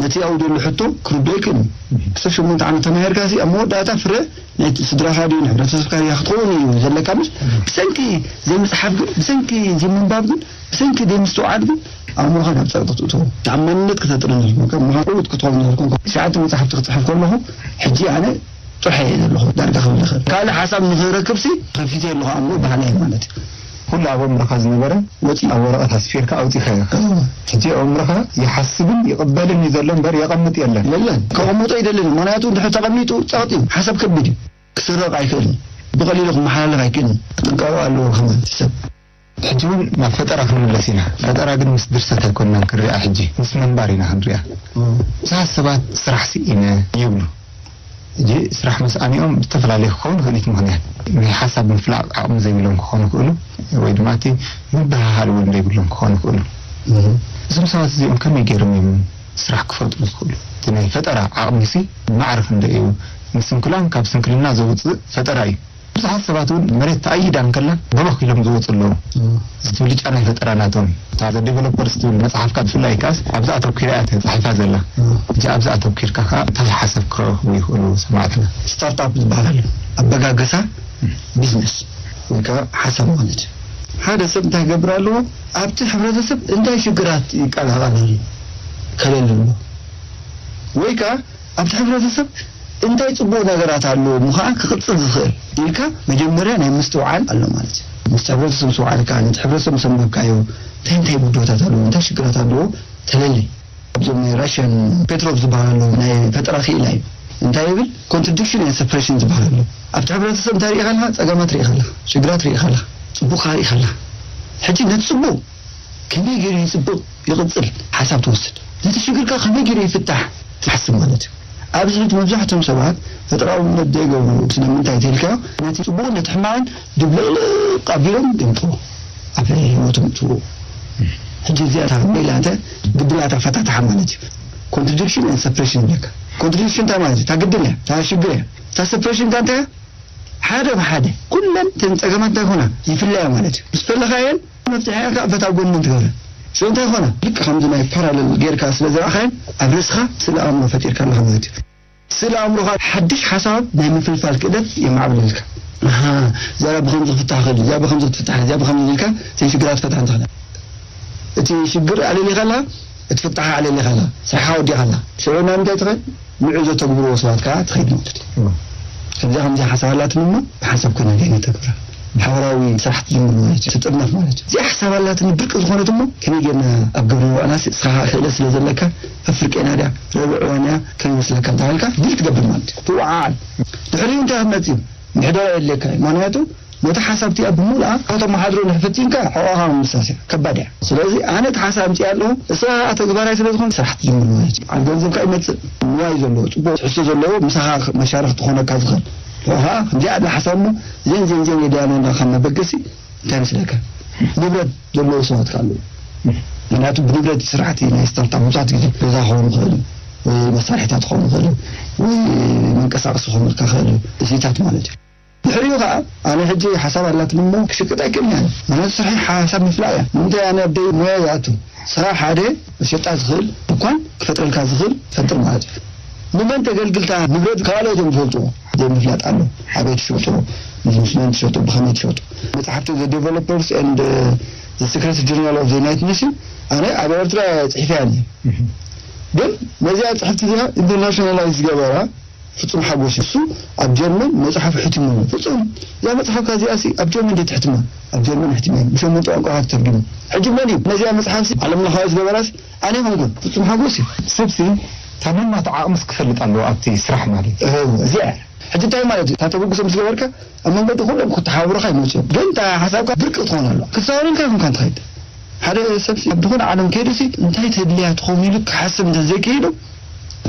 ነቲ ኣብኡ ዘሎ ሕቶ ክርድኦ ኣይክእልን እዩ። ክሳብ ሸሞንተ ዓመት ተማሂርካ ሲ ኣብ መወዳእታ ፍረ ናይ ስድራኻ ድዩ ንሕብረተሰብካ ድያ ክትኸውን እዩ ዘለካ። ምስ ብሰንኪ ዘይምጽሓፍ ግን፣ ብሰንኪ ዘይምንባብ ግን፣ ብሰንኪ ዘይምስትውዓል ግን ኣእምሮኻ ናብ ጸቕጢ ትእትዎ። ተኣማንነት ክተጥሪ ንህልኩም ከም ምዃን ዕዉት ክትኸውን ንህልኩም። ትሽዓተ መጻሕፍቲ ክጽሕፍ ከለኹ ሕጂ ኣነ ጥርሐ እየ ዘለኹ ዳርጋ ክብል ይኽእል። ካልእ ሓሳብ ንኽረክብሲ ከፊተ ኣለኹ ኣእምሮ ባህላዊ ማለት እዩ። ኩሉ ኣብ ኣእምሮኻ ዝነበረ ወፂ ኣብ ወረቐት ኣስፊርካ ኣውፂኻዮ። እዎ። ሕጂ ኣእምሮኻ ይሓስብን ይቕበልን እዩ ዘሎ እምበር የቐምጥ የለን። የለን። ከቐምጦ ኣይደልን እዩ። ምኽንያቱ እንድሕር ተቐሚጡ ጸቕጢ እዩ። ሓሳብ ከቢድ እዩ። ክስረቕ ኣይክእልን። ብቐሊሉ ክመሓላለፍ ኣይክእልን። ጥንቃቐ ኣለዎ ከማን እቲ ሰብ። ሕጂ እውን ናብ ፈጠራ ክንምለስ ኢና። ፈጠራ ግን ምስ ድርሰት ኣይኮንናን ክንሪኣ፣ ሕጂ ምስ ምንባር ኢና ክንሪኣ። እዎ። ብዙሓት ሰባት ስራሕ ስኢነ ይብሉ። ሕጂ ስራሕ ምስኣኒኦም ዝተፈላለየ ክኸውን ይኽእል እዩ እቲ ምኽንያት። ናይ ሓሳብ ምፍላቕ ዓቕሚ ዘይብሎም ክኾኑ ይኽእሉ፣ ወይ ድማ እቲ ምብህሃል እውን ዘይብሎም ክኾኑ ይኽእሉ። እህ። እዞም ሰባት እዚኦም ከመይ ገይሮም እዮም ስራሕ ክፈጥሩ ዝኽእሉ? እቲ ናይ ፈጠራ ዓቕሚሲ ማዕረ ክንደይ እዩ? ንስንኩላን ካብ ስንክልና ዘውፅእ ፈጠራ እዩ። ብዙሓት ሰባት እውን መሬት ተኣይዳ እንከላ በበኽ ኢሎም ዝወፁ ኣለዉ። እህ። እዚ ብልጫ ናይ ፈጠራ ናቶም እዩ። እታ ዘ ዴቨሎፐርስ ትብል መጽሓፍካ ብፍላይ ከኣስ ኣብዛ ኣተኲራ እያ ተጻሒፋ ዘላ። እህ። ሕጂ ኣብዛ ኣተኲርካ ከኣ እንታይ ሓሳብ ክረኽቡ ይኽእሉ ሰማዕትና? ስታርታፕ ዝበሃል ኣሎ። ኣበጋገሳ ቢዝነስ ወይ ከዓ ሓሳብ ማለት እዩ። ሓደ ሰብ እንታይ ክገብር ኣለዎ? ኣብቲ ሕብረተሰብ እንታይ ሽግራት ይቀላቐል ኣሎ? ከለሊ ኣለዎ። ወይ ከዓ ኣብቲ ሕብረተሰብ እንታይ ጽቡቕ ነገራት ኣለዎ እሞ ከኣ ክቕጽል ዝኽእል ኢልካ መጀመርያ ናይ ምስትውዓል ኣሎ ማለት እዩ። ምስቲ ሕብረተሰብ ምስትውዓል ከኣ ነቲ ሕብረተሰብ ምስ ኣንበብካዮ እንታይ እንታይ ብድሆታት ኣለዎ፣ እንታይ ሽግራት ኣለዎ ተለሊ። ኣብዞም ናይ ራሽያን ፔትሮቭ ዝበሃል ኣሎ ናይ ፈጠራ ክኢላ እዩ። እንታይ ይብል? ኮንትራዲክሽን ኤንድ ሰፕሬሽን ዝበሃል ኣሎ። ኣብቲ ሕብረተሰብ እንታይ ርኢኻ ኣለኻ? ጸገማት ርኢኻ ኣለኻ፣ ሽግራት ርኢኻ ኣለኻ፣ ጽቡቕካ ርኢኻ ኣለኻ። ሕጂ ነቲ ጽቡቕ ከመይ ገይሩ ይጽብቕ ይቕጽል ሓሳብ ትወስድ። ነቲ ሽግርካ ከመይ ገይሩ ይፍታሕ ትሓስብ ማለት እዩ። ኣብዚ ሕጂ መብዛሕትኦም ሰባት ፈጠራውነት ዘይገብሩ ስለምንታይ ተልካዮ ነቲ ጽቡቕን ነቲ ሕማቕን ድብልቕልቕ ኣቢሎም ይምጥዎ ኣብ ህይወቶም ይምጥዎ። ሕጂ እዚኣ እታ ሜላ እንተ ግድላታ ፈታትሓ ማለት እዩ። ኮንትራዲክሽን ኤንድ ሰፕሬሽን ይብለካ። ኮንትራዲክሽን እንታይ ማለት እዩ? እታ ግድል እያ፣ እታ ሽግር እያ። እታ ሰፕሬሽን እታ እንታይ እያ? ሓደ ብሓደ ኩለን እተን ጸገማት እንታይ ኮና ይፍለያ ማለት እዩ። ምስ ፈለኻየን መፍትሒ እያ ከኣ ፈታው ጎኒ ትገብረ። ስለምንታይ ኮነ? ልክ ከምዚ ናይ ፓራለል ጌርካ ስለ ዝረኣኻዮ ኣብ ርእስኻ ስእሊ ኣእምሮ ፈጢርካ ኣለኻ ማለት እዩ። ስእሊ ኣእምሮኻ ሓድሽ ሓሳብ ናይ ምፍልፋል ክእለት የማዕብለልካ። ኣሃ፣ እዚኣ ብኸምዚ ክፍታሕ ክእል፣ እዚኣ ብኸምዚ ክትፍታሕ፣ እዚኣ ብኸምዚ ኢልካ እተን ሽግራት ክትፈትሓ ትኽእል። እቲ ሽግር ኣለሊኻ ኣለኻ፣ እቲ ፍታሕ ኣለሊኻ ኣለኻ፣ ስራሕኻ ወዲእካ ኣለኻ። ሽዑ ናብ ምንታይ ትኸድ? ንዑ ዘተግብርዎ ሰባት ከዓ ትኸይድ ማለት እዩ። ከምዚኣ ከምዚኣ ሓሳብ ኣላትኒ እሞ ብሓንሳብ ኮይና ደይ ነተግብራ። ማሕበራዊ ስራሕ ትጅምር ማለት እዩ። ትጥርነፍ ማለት እዩ። እዚኣ ሓሳብ ኣላትኒ ብርቂ ዝኾነት እሞ ከመይ ጌርና ኣብ ግብሪ ነውዕላ? እስኻ ከዓ ክእለት ስለ ዘለካ፣ ኣፍርቄና ድያ፣ ረብዕ እዋን እያ፣ ከመይ መስለካ እንተባልካ ዲል ትገብር ማለት እዩ። ትወዓዓል። ድሕሪኡ እንታይ ክትመጽእ እዩ? ምሕደራ የድልየካ እዩ። ምኽንያቱ ነቲ ሓሳብ እቲኣ ብምሉኣ ከተመሓድሮ ንሕፍቲንካ ሕቖኻ ምምሳስ እያ። ከባድ እያ። ስለዚ ኣነ እቲ ሓሳብ ኣምፅእ ኣለኹ፣ እስኻ ከዓ ተግባራይ ስለ ዝኾን ስራሕ ትጅምር ማለት እዩ። ኣብ ገንዘብካ ይመፅእ፣ ንዋይ ዘለዎ፣ ፅቡቕ ትሕዝቶ ዘለዎ፣ ምሳኻ መሻርኽ ክኾነካ ዝኽእል። ንዑ ከዓ ከምዚኣ ኣላ ሓሳብ እሞ፣ ዜን ዜን ዜን የድልያና ካብ መበገሲ እንታይ ይመስለካ? ንብረት ዘለዎ ሰባት ከዓ ኣለዉ። ምኽንያቱ ብንብረት ስራሕቲ ናይ ስታርታፕ መብዛሕትኡ ግዜ ገዛ ክኸውን ይኽእል እዩ፣ ወይ መሳርሒታት ክኸውን ይኽእል እዩ፣ ወይ መንቀሳቐሲ ክኾነልካ ይኽእል እዩ፣ እዚታት ማለት እዩ። ድሕሪኡ ከዓ ኣነ ሕጂ ሓሳብ ኣላትኒ እሞ ክሽቅጥ ኣይክእልን እየ። ምኽንያቱ ስርሐይ ሓሳብ ምፍላጥ እያ። ንምንታይ ኣነ ኣብ ደይ ሞያ ይኣቱ? ስራሕ ሓደ መሸጣ ዝኽእል ድኳን ክፈጥረልካ ዝኽእል ፈጥር ማለት እዩ። ንመን ተገልግልታ ንብረት ካልኦት እዮም ዝፈልጥዎ። ዘይምፍላጥ ኣሎ። ኣበይ ትሸጦ፣ ምስ መን ትሸጦ፣ ብኸመይ ትሸጦ። መፅሓፍቲ The Developers and the Secret Journal of the United Nation ኣነ ኣብ ኤርትራ ፅሒፈያ እየ። ግን ነዚኣ ፅሕፍቲ እዚኣ ኢንተርናሽናላይዝ ዝገበራ ፍጹም ሓጎስ እዩ። እሱ ኣብ ጀርመን መጽሓፍ ሕቲሙ ኣሎ። ፍጹም፣ እዛ መጽሓፍካ እዚኣሲ ኣብ ጀርመን ድየ ትሕትማ? ኣብ ጀርመን ሕቲመ እየ። ብሸሞንተ ቋንቋታት ተርጊሙ። ሕጂ መን እዩ ነዚኣ መጽሓፍሲ ዓለምለኻዊ ዝገበራስ? ኣነ ኣይኮንኩን። ፍጹም ሓጎስ እዩ። ሰብሲ ታመማት ዓቕምስ ክፈልጥ ኣለዎ ኣብቲ ስራሕ ማለት እዩ። እው፣ እዚኣ እያ። ሕጂ እንታይ ማለት እዩ? እታ ተበግሶ ምስ ገበርካ ኣብ መንገዲ ኩሎም ክተሓባበሩኻ ይመጹ እዮም። ግን እታ ሓሳብካ ብርቂ ክትኾን ኣለዋ። ክትዛወረልካ ይኹንካ እንትኸይድ ሓደ ሰብሲ ኣብ ዝኾነ ዓለም ከይዱሲ እንታይ ተድልያ ትኸውን ኢሉ ክሓስብ እንተ ዘይከይዱ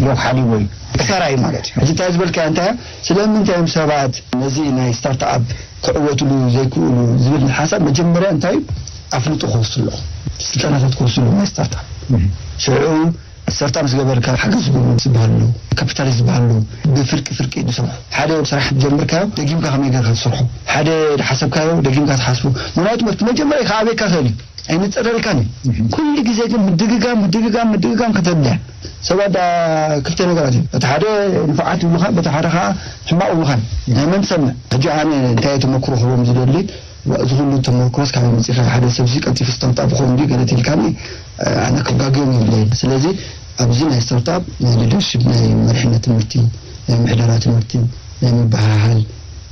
ሎኻሊ ወይ ክሳራ እዩ ማለት እዩ። ሕጂ እንታይ ዝበልካዮ እንታይ እያ? ስለምንታይ እዮም ሰባት ነዚ ናይ ስታርትኣፕ ክዕወትሉ ዘይክእሉ ዝብል ሓሳብ መጀመርያ እንታይ እዩ? ኣፍልጦ ክወስዱ ኣለኹ። ስልጠናታት ክወስዱ ኣለኹ ናይ ስታርትኣፕ። ሽዑ ስታርትኣፕ ምስ ገበርካ ሓገዝ ዝገብሩ ዝበሃሉ ኣለዉ፣ ካፒታሊስት ዝበሃሉ ኣለዉ። ብፍርቂ ፍርቂ ዝሰርሑ። ሓደ ስራሕ ጀምርካዮ ደጊምካ ከመይ ጌርካ ትሰርሖ? ሓደ ዝሓሰብካዮ ደጊምካ ትሓስቦ። ምኽንያቱ እቲ መጀመርያ ከኣበየካ ይኽእል እዩ። ኣይንጸረልካን እዩ። ኩሉ ግዜ ግን ምድግጋም፣ ምድግጋም፣ ምድግጋም ከተድልያ። ሰባት ደኣ ክልተ ነገራት እዮም። በቲ ሓደ ንፉዓት ይብሉኻ፣ በቲ ሓደ ኸዓ ሕማቕ ይብሉኻ። ናይ መን ትሰምዕ? ሕጂ ኣነ እንታይ ተመክሮ ክህቦም ዝደሊ፣ እዚ ኩሉ ተመክሮስ ካበይ መፂኻ? ሓደ ሰብሲ ቀልጢፉ ስታርትኣፕ ክኸውን ድዩ ገለ ትልካኒ? ኣነ ክጋግዮም የብለይን። ስለዚ ኣብዚ ናይ ስታርትኣፕ ናይ ሊደርሽፕ ናይ መሪሕነት ትምህርቲ፣ ናይ ምሕደራ ትምህርቲ፣ ናይ ምብህሃል፣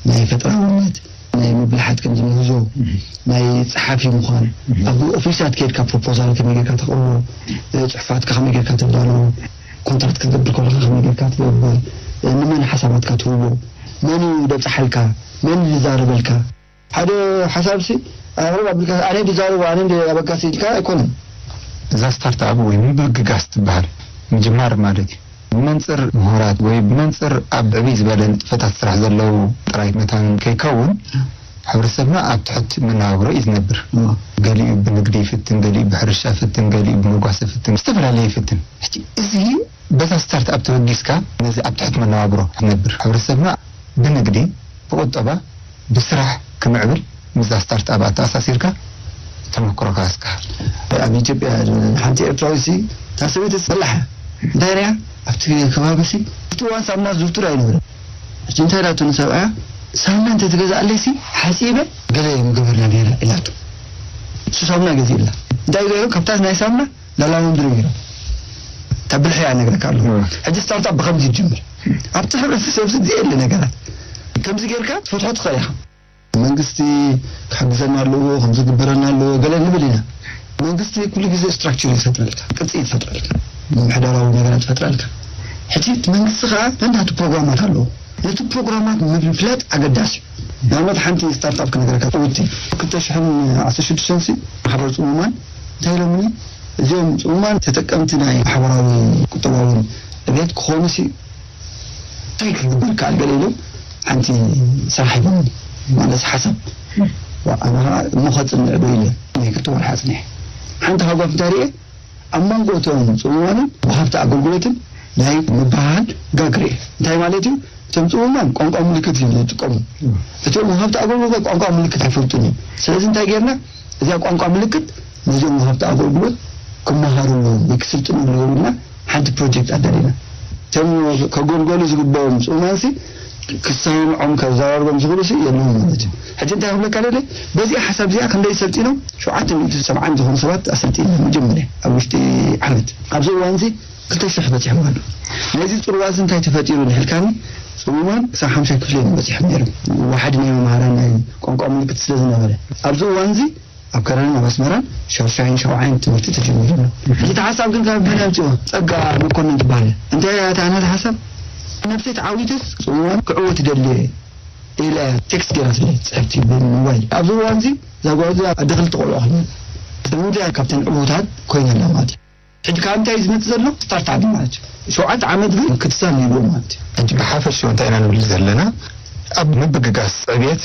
ናይ ፈጠራውነት፣ ናይ ምብልሓት ከምዚ ምህዞ፣ ናይ ጸሓፊ ምዃን፣ ኣብ ኦፊሳት ከይድካ ፕሮፖዛል ከመይ ጌርካ ተቕርቦ፣ ጽሑፋትካ ከመይ ጌርካ ተዳልዎ፣ ኮንትራክት ክትገብር ከለኻ ከመይ ጌርካ ትገብር፣ ንመን ሓሳባትካ ትህቦ፣ መን እዩ ደብጽሓልካ፣ መን ዝዛረበልካ። ሓደ ሓሳብሲ ኣቕርብ ኣቢልካ ኣነ ድዛረቦ ኣነ እንደ ኣበጋሲ ኢልካ ኣይኮነን። እዛ ስታርትኣፕ ወይ ምብግጋስ ትበሃል ምጅማር ማለት እዩ። ብመንፅር ምሁራት ወይ ብመንፅር ኣብ ዕብይ ዝበለ ንጥፈታት ስራሕ ዘለዉ ጥራይ መታን ከይከውን፣ ሕብረተሰብና ኣብ ትሕቲ መነባብሮ እዩ ዝነብር። እዎ። ገሊኡ ብንግዲ ይፍትን፣ ገሊኡ ብሕርሻ ይፍትን፣ ገሊኡ ብመጓሰ ይፍትን፣ ዝተፈላለየ ይፍትን። ሕጂ እዚ በዛ ስታርትኣፕ ተበጊስካ ነዚ ኣብ ትሕቲ መነባብሮ ክትነብር፣ ሕብረተሰብና ብንግዲ፣ ብቁጠባ፣ ብስራሕ ክምዕብል ምስዛ ስታርትኣፕ ኣተኣሳሲርካ ተመክሮኻ እስካ። ኣብ ኢትዮጵያ ሓንቲ ኤርትራዊሲ እታ ሰበይቲ ትጸላሕ። እንታይ ሪኣ? ኣብቲ ከባቢሲ እቲ እዋን ሳሙና ዝውቱር ኣይነበረን። ሕጂ እንታይ ኢላቶ ንሰብኣያ? ሳሙና እንተትገዝኣለይሲ ሓጺበ ገለ ምገበርና ነይረ ኢላቶ። እሱ ሳሙና ገዚእላ። እንታይ ገይሩ? ካብታ ናይ ሳሙና ላላውንድሪ ገይሩ። እታ ብልሒ እያ ነግረካ ኣለኹ። እም። ሕጂ ስታርትኣፕ ብኸምዚ ይጅምር። ኣብቲ ሕብረተሰብ እዚ የለ ነገራት። ከምዚ ጌርካ ትፈትሖ ትኽእል ኢኻ። መንግስቲ ክሕግዘና ኣለዎ፣ ከምዚ ክግበረና ኣለዎ፣ ገለ ንብል ኢና። መንግስቲ ኩሉ ግዜ ስትራክቸር እዩ ዝፈጥረልካ፣ ቅርጺ እዩ ዝፈጥረልካ፣ ምምሕዳራዊ ነገራት ይፈጥረልካ። ሕጂ እቲ መንግስቲ ኸዓ ነናቱ ፕሮግራማት ኣለዎ። ነቲ ፕሮግራማት ምፍላጥ ኣገዳሲ እዩ። ንኣብነት ሓንቲ ስታርትኣፕ ክነግረካ፣ ኡቲ ክልተ ሽሕን ዓሰርተ ሽዱሽተን ሲ ማሕበር ጽሙማን እንታይ ኢሎምኒ? እዚኦም ጽሙማን ተጠቀምቲ ናይ ማሕበራዊ ቁጠባውን ዕቤት ክኾኑ ሲ እንታይ ክግበር ይከኣል ገለ ኢሎም ሓንቲ ስራሕ ሂቦምኒ፣ ማለት ሓሳብ። ዋ፣ ኣነ ኸዓ እሞ ከጽንዕ ዶ ኢለ ናይ ክልተ ወርሒ ኣጽኒሐ። ሓንቲ ሃጓፍ እንታይ ርኤ? ኣብ መንጎ እቶም ጽሙማንን ወሃብቲ ኣገልግሎትን ናይ ምብህሃል ጋግ ርኤ። እንታይ ማለት እዩ? እቶም ጽሙማን ቋንቋ ምልክት እዮም ዝጥቀሙ። እቶም ወሃብቲ ኣገልግሎት ቋንቋ ምልክት ኣይፈልጡን እዮም። ስለዚ እንታይ ጌርና? እዚኣ ቋንቋ ምልክት ነዚኦም ወሃብቲ ኣገልግሎት ክመሃሩ ኣለዎም ወይ ክስልጥኑ ኣለዎም ኢልና ሓንቲ ፕሮጀክት ኣዳሊና። እቶም ከገልገሉ ዝግባኦም ጽሙማንሲ ክሰማምዖም ከዘራርቦም ዝኽእሉ ሲ የለውን ማለት እዩ። ሕጂ እንታይ ክብለካ ደለ፣ በዚኣ ሓሳብ እዚኣ ክንደይ ሰልጢኖም፣ ሸውዓተ ሚእቲ ሰብዓን ዝኾኑ ሰባት ኣሰልጢና መጀመርያ ኣብ ውሽጢ ዓመት። ኣብዚ እዋንዚ ክልተ ሽሕ በጺሖም ኣለዉ። ነዚ ጽልዋ እዚ እንታይ ተፈጢሩ ንሕልካኒ፣ ጽሙማን ክሳብ ሓምሻይ ክፍሊ እዮም በጺሖም ነይሮም። ዋሕዲ ናይ መምሃራን ናይ ቋንቋ ምልክት ስለ ዝነበረ ኣብዚ እዋንዚ ኣብ ከረንን ኣብ ኣስመራን ሻሻይን ሸውዓይን ትምህርቲ ተጀሚሩ ኣሎ። እቲ ሓሳብ ግን ካብ መን ኣምፅኦ? ፀጋ መኮንን ትበሃል። እንታይ እያ እታ ናታ ሓሳብ? ነብሰይ ተዓዊተስ እዋን ክዕወት ይደሊ ኢለ ቴክስት ገይራ ስለ ፅሕፍቲ ብሞባይል ኣብዚ እዋን እዚ እዛ ጓል እዚኣ ኣደ ክልተ ቆልዑ ኮይና ስለምንታይ ካብተን ዕዉታት ኮይና ኣላ ማለት እዩ። ሕጂ ካብ እንታይ ዝመፅእ ዘሎ ስታርት ኣፕ ማለት እዩ። ሸውዓተ ዓመት ግን ክትሳን ይብሉ ማለት እዩ። ሕጂ ብሓፈሽኡ እንታይ ኢና ንብል ዘለና? ኣብ ምብግጋስ ዕብየት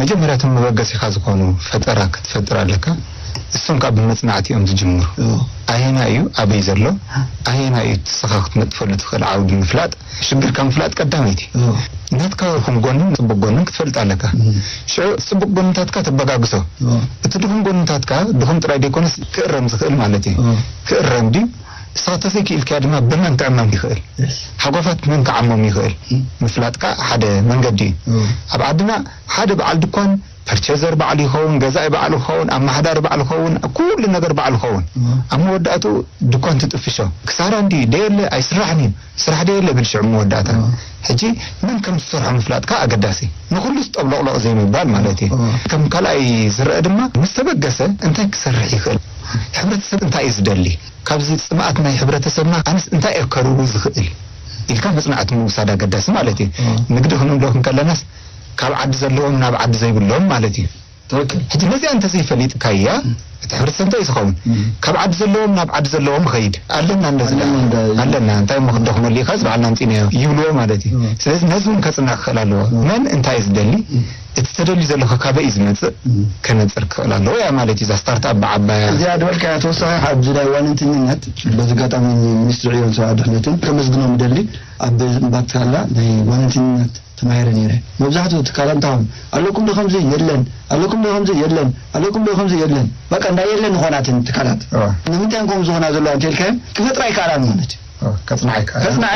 መጀመርያ እቶም መበገሲኻ ዝኾኑ ፈጠራ ክትፈጥር ኣለካ። እሶም ከዓ ብመፅናዕቲ እዮም ዝጅምሩ። ኣየና እዩ ኣበይ ዘሎ፣ ኣየና እዩ ንስኻ ክትነጥፈሉ ትኽእል ዓውዲ ምፍላጥ፣ ሽግርካ ምፍላጥ ቀዳመይቲ። ናትካ ኹን ጎንን ፅቡቅ ጎንን ክትፈልጥ ኣለካ። ሽዑ ፅቡቅ ጎንታትካ ተበጋግሶ። እቲ ድኹም ጎንታትካ ድኹም ጥራይ ዘይኮነስ ክእረም ዝኽእል ማለት እዩ። ክእረም ድዩ? ንስኻ ተዘይክኢልካዮ ድማ ብመን ክዕመም ይኽእል፣ ሓጓፋት መን ክዓሞም ይኽእል ምፍላጥካ ሓደ መንገዲ እዩ። ኣብ ዓድና ሓደ በዓል ድኳን ፐርቸዘር ባዕሉ ይኸውን፣ ገዛኢ ባዕሉ ይኸውን፣ ኣመሓዳሪ ባዕሉ ይኸውን፣ ኩሉ ነገር ባዕሉ ይኸውን። ኣብ መወዳእትኡ ድኳን ትጥፍሾ። ክሳራ እንዲ ደየለ ኣይስራሕን እዩ፣ ስራሕ ደየለ ብል ሽዑ መወዳእታ። ሕጂ መን ከም ዝሰርሖ ምፍላጥካ ኣገዳሲ። ንኹሉ ጠብሎቕሎቕ ዘይምባል ማለት እዩ። ከም ካልኣይ ዝረአ ድማ ምስ ተበገሰ እንታይ ክሰርሕ ይኽእል? ሕብረተሰብ እንታይ እዩ ዝደሊ? ካብዚ ጽምኣት ናይ ሕብረተሰብና ኣነስ እንታይ እየ ከርዊ ዝኽእል ኢልካ መጽናዕቲ ምውሳድ ኣገዳሲ ማለት እዩ። ንግዲ ክንብሎ ክንከለናስ ካብ ዓዲ ዘለዎም ናብ ዓዲ ዘይብሎም ማለት እዩ። ሕጂ ነዚኣ እንተዘይፈሊጥካያ እቲ ሕብረተሰብ እንታይ እዩ ዝኸውን? ካብ ዓዲ ዘለዎም ናብ ዓዲ ዘለዎም ይኸይድ ኣለና እንደዚ ኣለና እንታይ እሞ ክንደኽመሉ ኢኻ ዝበዓልና ኣምፂናዮ ይብልዎ ማለት እዩ። ስለዚ ነዚ እውን ከፅናዕ ክኽእል ኣለዎ። መን እንታይ እዩ ዝደሊ፣ እቲ ተደልዩ ዘሎ ከ ካበይ እዩ ዝመፅእ ከነፅር ክኽእል ኣለዎ እያ ማለት እዩ። እዛ ስታርት ኣፕ ብዓባያ እዚኣ ዝበልካያ ተወሳኺ ኣብዚ ናይ ዋንንትኝነት በዚ ኣጋጣሚ ሚኒስትሪ ዕዮን ሰብኣዊ ድሕነትን ከመስግኖም ደሊ ኣብ ባትካላ ናይ ዋንንትኝነት ተማሂረ ነይረ። መብዛሕትኡ ትካላት እንታይ ኣለኩም ዶ ከምዚ የለን ኣለኩም ዶ ከምዚ የለን ኣለኩም ዶ ከምዚ የለን በቃ እንዳ የለን ዝኾናትን ትካላት ንምንታይ ከም ዝኾና ዘለዋ እንተልካዮም ክፈጥራ ይከኣላን ማለት እዩ። ከፅናዓ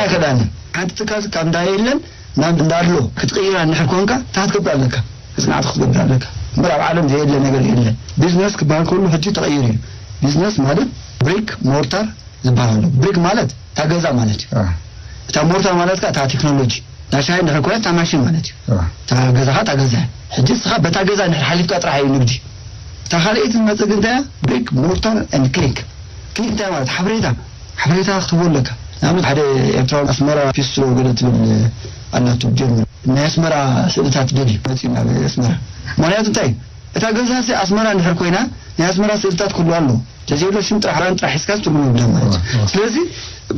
ይከኣላን ሓንቲ ትካል ካብ እንዳ የለን ናብ እንዳ ኣሎ ክትቕይራ እንድሕር ኮንካ እንታይ ክትገብር ኣለካ? መፅናዕቲ ክትገብር ኣለካ እምበር ኣብ ዓለም ዘየለ ነገር የለን። ቢዝነስ ክበሃል ከሉ ሕጂ ተቐይሩ እዩ። ቢዝነስ ማለት ብሪክ ሞርታር ዝበሃል ኣሎ። ብሪክ ማለት እታ ገዛ ማለት እዩ። እታ ሞርታር ማለት ከዓ እታ ቴክኖሎጂ ናይ ሻሂ እንድሕር ኮይና እታ ማሽን ማለት እዩ። እታ ገዛ ከዓ እታ ገዛ እያ። ሕጂ እስኻ በታ ገዛ እንድሕር ሓሊፍካ ጥራሕ እዩ ንግዲ። እታ ካልኣይቲ ዝመፅእ ግን እንታይ እያ? ብሪክ ሞርታር ኤንድ ክሊክ። ክሊክ እንታይ ማለት ሓበሬታ ሓበሬታ ክትህቦ ኣለካ። ንኣብነት ሓደ ኤርትራዊ ኣስመራ ፒስትሮ ገለ ትብል ኣላቶ ጀርመን ናይ ኣስመራ ስእልታት ደልዩ መፅኡ ናብ ኣስመራ። ምክንያቱ እንታይ እታ ገዛ ሲ ኣስመራ እንድሕር ኮይና ናይ ኣስመራ ስእልታት ክህሉ ኣሎ። ተዘይብሎ ሽም ጥራሕ ራን ጥራሕ ሒዝካ ትርጉም የብላ ማለት እዩ። ስለዚ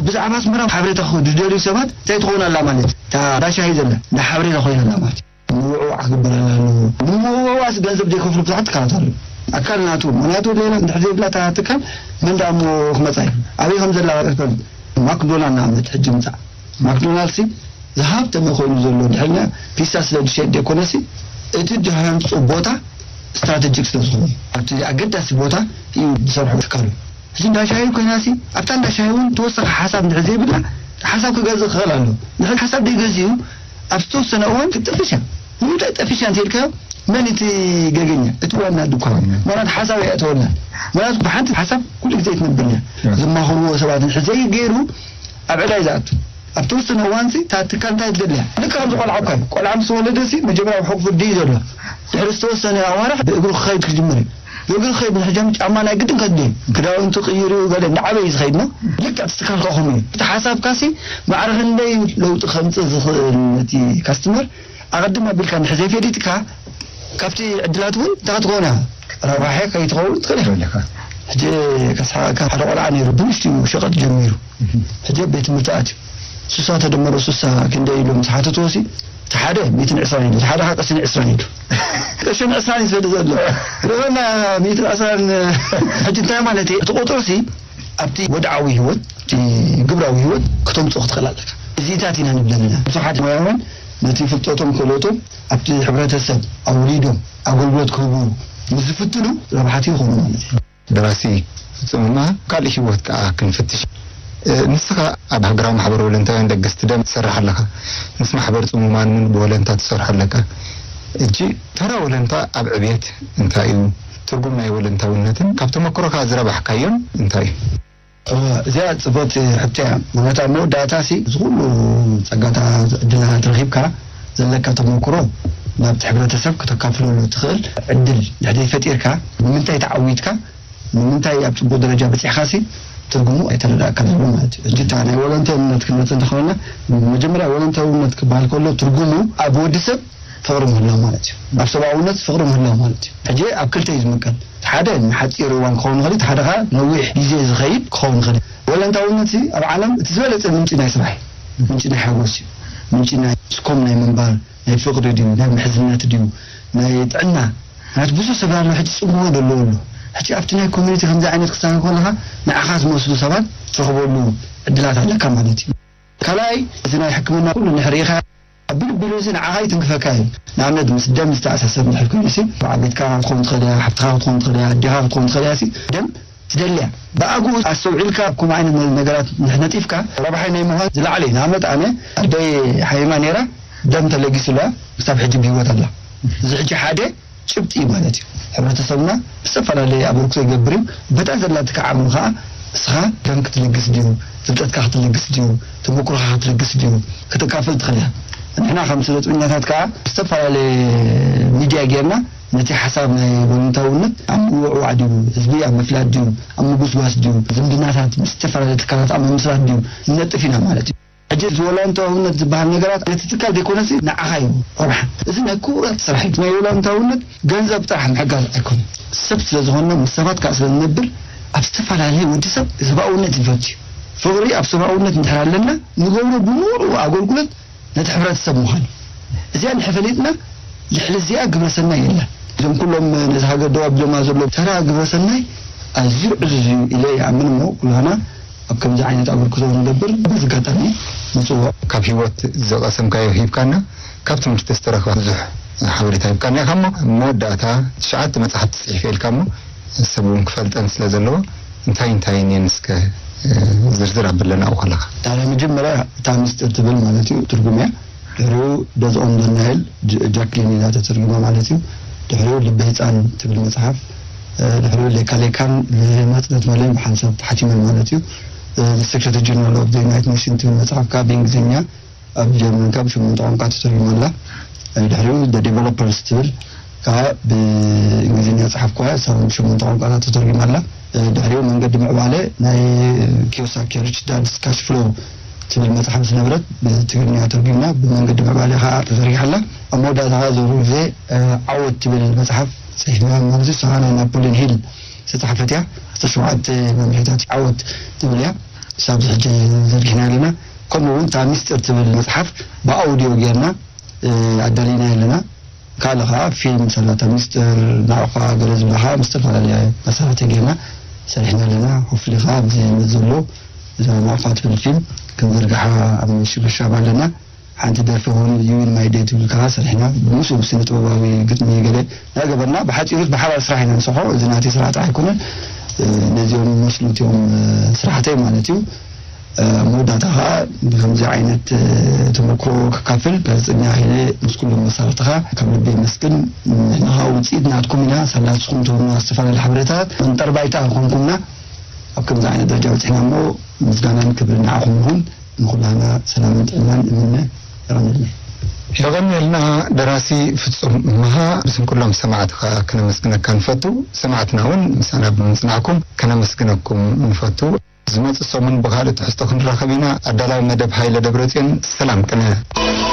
ብዛዕባ ኣስመራ ሓበሬታ ዝደልዩ ሰባት እንታይ ትኸውን ኣላ ማለት እዩ። እታ ዳሻሂ ዘላ እንዳ ሓበሬታ ኮይና ኣላ ማለት እዩ። ምውዕዋዕ ክግበረላ ኣለዎ። ንምውዕዋዕስ ገንዘብ ዘይከፍሉ ብዙሓት ትካላት ኣለዉ። ኣካል ናቱ ምክንያቱ ሌላ እንድሕር ዘይብላ እታ ትካል መን ደኣ እሞ ክመፃ እዩ ኣበይ ከም ዘላ ኣይፈልጥ። ማክዶናል ንኣብነት ሕጂ ምፃእ ማክዶናልሲ ዝሃብተመ ኮይኑ ዘሎ ድሕርኛ ፒሳ ስለ ዝሸጥ ደይኮነሲ እቲ ድሃንፁ ቦታ ስትራቴጂክ ስለ ዝኾነ ኣብቲ ኣገዳሲ ቦታ እዩ ዝሰርሖ ትካሉ። ሕጂ እንዳሻሂ ኮይናሲ ኣብታ እንዳሻሂ እውን ተወሳኺ ሓሳብ እንድሕር ዘይብላ ሓሳብ ክገዝእ ክኽእል ኣሎ። ድሕሪ ሓሳብ ደይገዝኡ ኣብ ዝተወሰነ እዋን ክትጠፍሽ እያ። ንምንታይ ጠፊሻ እንተልካዮ መን እቲ ገገኛ እቲ ዋና ድኳን ማለት ሓሳብ እያ እተወላ ማለት ብሓንቲ ሓሳብ ኩሉ ግዜ ትነብር እያ። ዝማኽርዎ ሰባት እንድሕር ዘይገይሩ ኣብ ዕዳ እዩ ዝኣቱ። ኣብ ተወሰነ እዋን ሲ እታ ትካል እንታይ ትደልያ ልክ ከምዚ ቆልዓ እኳ እዩ። ቆልዓ ምስ ተወለደ ሲ መጀመርያ ኣብ ሕቑፉ ድዩ ዘሎ ድሕሪ ዝተወሰነ ኣዋርሕ ብእግሩ ክኸይድ ክጅምር እዩ። ብእግሪ ክኸይድ ንሕጃም ጫማ ናይ ግድን ከድልዮ እዩ። ክዳውንቱ ቅይሩ ገለ እንዳዓበየ እዩ ዝኸይድ ነው። ልክዕ እቲ ትካል ከኣ ከምኡ እዩ። እቲ ሓሳብካ ሲ ማዕረ ክንደይ ለውጢ ከምፅእ ዝኽእል ነቲ ካስትመር ኣቐድም ኣቢልካ እንድሕር ዘይፈሊጥካ ካብቲ ዕድላት እውን እንታይ ክትከውን እያ ረባሒ ከይትኸውን ትኽእል ኢኻ ኣለካ። ሕጂ ከስሓቀካ ሓደ ቆልዓ ነይሩ ብንእሽትኡ ሸቐጥ ጀሚሩ ሕጂ ኣብ ቤት ትምህርቲ ኣትዩ ሱሳ ተደመሮ ሱሳ ክንደይ ኢሉ ምስ ሓተትዎ ሲ እቲ ሓደ ሚእትን ዕስራን ኢሉ እቲ ሓደ ከዓ ቅስን ዕስራን ኢሉ ቅስን ዕስራን እዩ ዝብል ዘሎ ስለና ሚእትን ዕስራን ሕጂ እንታይ ማለት እዩ እቲ ቁፅሪ ሲ ኣብቲ ወድዓዊ ህይወት እቲ ግብራዊ ህይወት ክተምፅኦ ክትኽእል ኣለካ። እዚታት ኢና ንብለና ብዙሓት ሞያውያን ነቲ ፍልጠቶም ክእለቶም ኣብቲ ሕብረተሰብ ኣውሊዶም ኣገልግሎት ክህቡ ምስ ዝፍትኑ ረብሓቲ ይኾኑ ማለት እዩ። ደራሲ ፍጹምማ ካልእ ህይወት ከኣ ክንፍትሽ። እ፣ ንስኻ ኣብ ሃገራዊ ማሕበር ወለንታውያን ለገስቲ ደም ትሰርሕ ኣለኻ። ምስ ማሕበር ጽሙማን እውን ብወለንታ ትሰርሖ ኣለካ። እጂ ተራ ወለንታ ኣብ ዕብየት እንታይ እዩ? ትርጉም ናይ ወለንታውነትን ካብ ተመክሮኻ ዝረባሕካዮን እንታይ እዩ? እዋ፣ እዚኣ ጽቡቕቲ ሕቶ እያ። ማለት ኣብ መወዳእታ ሲ፣ እዚ ኩሉ ጸጋታት፣ ዕድላት ረኺብካ፣ ዘለካ ተመክሮ ናብቲ ሕብረተሰብ ከተካፍለሉ ትኽእል ዕድል ድሕሪ ፈጢርካ፣ ንምንታይ ተዓዊትካ፣ ንምንታይ ኣብ ጽቡቕ ደረጃ በጺሕካ ሲ፣ ትርጉሙ ኣይተረዳእካን ኣሎ ማለት እዩ። ሕጂ እታ ናይ ወለንታውነት ክንመጽእ እንተኾይና፣ መጀመርያ ወለንታውነት ክበሃል ከሎ ትርጉሙ ኣብ ወዲ ሰብ ፍቕሪ ምህላው ማለት እዩ። ኣብ ሰብኣውነት ፍቕሪ ምህላው ማለት እዩ። ሕጂ ኣብ ክልተ እዩ ዝምቀል። እቲ ሓደ ንሓጺር እዋን ክኸውን ይኽእል፣ እቲ ሓደ ኸኣ ነዊሕ ግዜ ዝኸይድ ክኸውን ይኽእል። ወለንታውነት ሲ ኣብ ዓለም እቲ ዝበለጸ ምንጪ ናይ ስራሕ እዩ። ምንጪ ናይ ሓጎስ እዩ። ምንጪ ናይ ስኮም ናይ ምንባር፣ ናይ ፍቕሪ ድዩ፣ ናይ ምሕዝነት ድዩ፣ ናይ ጥዕና። ምክንያቱ ብዙሕ ሰብ ኣሎ ሕጂ ጽምዋ ዘለዎ ኣሎ። ሕጂ ኣብቲ ናይ ኮሚኒቲ ከምዚ ዓይነት ክሳነ ከለኻ ንዓኻ ዝመስሉ ሰባት ትረኽበሉ ዕድላት ኣለካ ማለት እዩ። ካልኣይ፣ እዚ ናይ ሕክምና ኩሉ ንሕርኢኻ ኣብ ብልቢሉሲ ንዓኻ ይትንክፈካ እዩ። ንኣብነት ምስ ደም ዝተኣሳሰር እንድሕር ኮይኑሲ በዓል ቤትካ ክትኸውን ትኽእል እያ፣ ሓፍትኻ ክትኸውን ትኽእል እያ፣ ኣዴኻ ክትኸውን ትኽእል እያ። ሲ ደም ትደልያ ብኣግኡ ኣስተውዒልካ ኣብ ከምኡ ዓይነት ነ- ነገራት እንድሕር ነጢፍካ ረብሓይ ናይ ምዃን ዝለዓለ እዩ። ንኣብነት ኣነ ኣደይ ሓሚማ ነይራ፣ ደም ተለጊሱላ፣ ክሳብ ሕጂ ብህይወት ኣላ። እዚ ሕጂ ሓደ ጭብጢ ማለት እዩ። ሕብረተሰብና ዝተፈላለየ ኣበርክቶ ይገብር እዩ። በታ ዘላትካ ዓቕሚ ከዓ እስኻ ደም ክትልግስ ድዩ፣ ፍልጠትካ ክትልግስ ድዩ፣ ተመክሮኻ ክትልግስ ድዩ፣ ከተካፍል ትኽእል እያ። ንሕና ከም ስነ ጥበኛታት ከዓ ዝተፈላለየ ሚድያ ጌርና ነቲ ሓሳብ ናይ ወለንታውነት ኣብ ምውዕዋዕ ድዩ፣ ህዝቢ ኣብ ምፍላጥ ድዩ፣ ኣብ ምጉስጓስ ድዩ፣ ዝምድናታት ምስ ዝተፈላለየ ትካላት ኣብ ምምስራት ድዩ ንነጥፍ ኢና ማለት እዩ። ሕጂ እዚ ወላንታውነት ዝበሃል ነገራት ነቲ ትካል ዘይኮነሲ ንዓኻ እዩ ረብሓ። እዚ ናይ ክቡራት ስራሕ እዩ። ናይ ወላንታውነት ገንዘብ ጥራሕ ምሕጋዝ ኣይኮነን። ሰብ ስለ ዝኾንና ምስ ሰባት ከዓ ስለ ንነብር ኣብ ዝተፈላለየ ወዲ ሰብ ሰብኣውነት ይፈቱ እዩ። ፍቕሪ ኣብ ሰብኣውነት እንድሕር ኣለና ንገብሮ ብምሉኡ ኣገልግሎት ነቲ ሕብረተሰብ ምዃን እዩ። እዚኣ እንድሕር ፈሊጥና ልዕሊ እዚኣ ግብረ ሰናይ የለን። እዞም ኩሎም ነዚ ሃገር ደው ኣቢሎማ ዘለዉ ተራ ግብረ ሰናይ ኣዝዩ ዕዙዝ እዩ ኢለ ይኣምን እሞ ኩላና ኣብ ከምዚ ዓይነት ኣበርክቶ ንገብር በዚ ኣጋጣሚ ንጽውዖ። ካብ ህይወት ዝቐሰምካዮ ሂብካና፣ ካብ ትምህርቲ ዝተረኽበ ብዙሕ ሓበሬታ ሂብካና ኢኻ እሞ፣ ኣብ መወዳእታ ትሽዓተ መጻሕፍቲ ጽሒፈ ኢልካ እሞ፣ ሰብ እውን ክፈልጠን ስለ ዘለዎ፣ እንታይ እንታይ እየን እስከ፣ እ፣ ዝርዝር ኣብለና ኣብኡ ከለኻ። እታ ናይ መጀመርያ እታ ምስጢር ትብል ማለት እዩ፣ ትርጉም እያ። ድሕሪኡ ደዝ ኦን ዘ ናይል፣ ጅ-፣ ጃክሊን ኢላ ተተርጉማ ማለት እዩ። ድሕሪኡ ልቢ ህፃን ትብል መፅሓፍ፣ እ፣ ድሕሪኡ ሌካ ሌካን ንማፅነት መለይን ብሓንሳብ ተሓቲመን ማለት እዩ። እ፣ The Secret Journal of the United Nations ትብል መፅሓፍ ከዓ ብእንግሊዝኛ ኣብ ጀርመን ካብ ሸሞንተ ቋንቋ ተተርጉማ ኣላ። እ፣ ድሕሪኡ The Developers ትብል ከዓ ብእንግሊዝኛ ፀሓፍኩዋ፣ እሳ እውን ብሸሞንተ ቋንቋታት ተተርጉማ ኣላ። እ፣ ድሕሪኡ መንገዲ ምዕባለ ናይ ኪዮሳኪ ሪች ዳድስ ካሽ ፍሎው ትብል መፅሓፍ ዝነበረት ብትግርኛ ተርጉምና ብመንገዲ ምዕባለ ከዓ ተዘርጊሓ ኣላ። ኣብ መወዳእታ ከዓ ዞሩ ግዜ፣ እ፣ ዓወት ትብል መፅሓፍ ፅሒፍና ማለት እዩ። ንሳ ናይ ናፖሊዮን ሂል ዝተፅሓፈት እያ። ዓሰርተ ሸውዓተ መምርሒታት ዓወት ትብል እያ። ክሳብ ሕጂ ዘርጊሕና ኣለና። ከምኡ እውን እታ ሚስጥር ትብል መፅሓፍ ብኣውዲዮ ጌርና፣ እ፣ ኣዳሊና ኣለና። ካልእ ከዓ ፊልም ሰላታ ሚስጥር፣ ናዑኻ ገለ ዝብላ ከዓ ምስ ዝተፈላለየ መሳርሕቲ ጌርና ሰሪሕና ኣለና። ሆፍሊ ከዓ ኣብዚ ዝመጽእ ዘሎ እዛ ናዑኻ ትብል ፊልም ክንዝርግሓ ኣብ ምሽብሻብ ኣለና። ሓንቲ ደርፊ እውን ዩ ኢን ማይ ደይ ትብል ከዓ ሰሪሕና ብምስኡ ስነ ጥበባዊ ግጥሚ ገለ እናገበርና ብሓፂሩስ ብሓባር ስራሕ ኢና ንሰርሖ። እዚ ናተይ ስራሕ ጥራሕ ኣይኮነን፣ እ፣ ነዚኦም መስሉ እቲኦም፣ እ፣ ስራሕተይ ማለት እዩ። እ፣ መወዳእታ ከዓ ብከምዚ ዓይነት፣ እ፣ ተመክሮ ከካፍል ጋዜጠኛ ሃይለ ምስ ኩሎም መሳርሕትኻ ካብ ልቢ የመስግን። ንሕና ከዓ ውፅኢት ናትኩም ኢና፣ ሳላ ንስኹም ትህቡና ዝተፈላለዩ ሓበሬታታት መንጠር ባይታ ኮንኩምና ኣብ ከምዚ ዓይነት ደረጃ በፂሕና እሞ ምስጋናን ክብርን ንዓኹም ይኹን። ንኹላህና ሰላምን ጥዕናን እምነ። የቐንየልና። የቐንየልና ደራሲ ፍጹም መሃ፣ ብስም ኩሎም ሰማዕትኻ ከነመስግነካ ንፈቱ። ሰማዕትና እውን ምሳና ብምጽናዕኩም ከነመስግነኩም ንፈቱ። ዝመጽእ ሰሙን ብኻልእ ትሕዝቶ ክንራኸብ ኢና። ኣዳላዊ መደብ ሃይለ ደብረጽዮን፣ ሰላም ቅነ።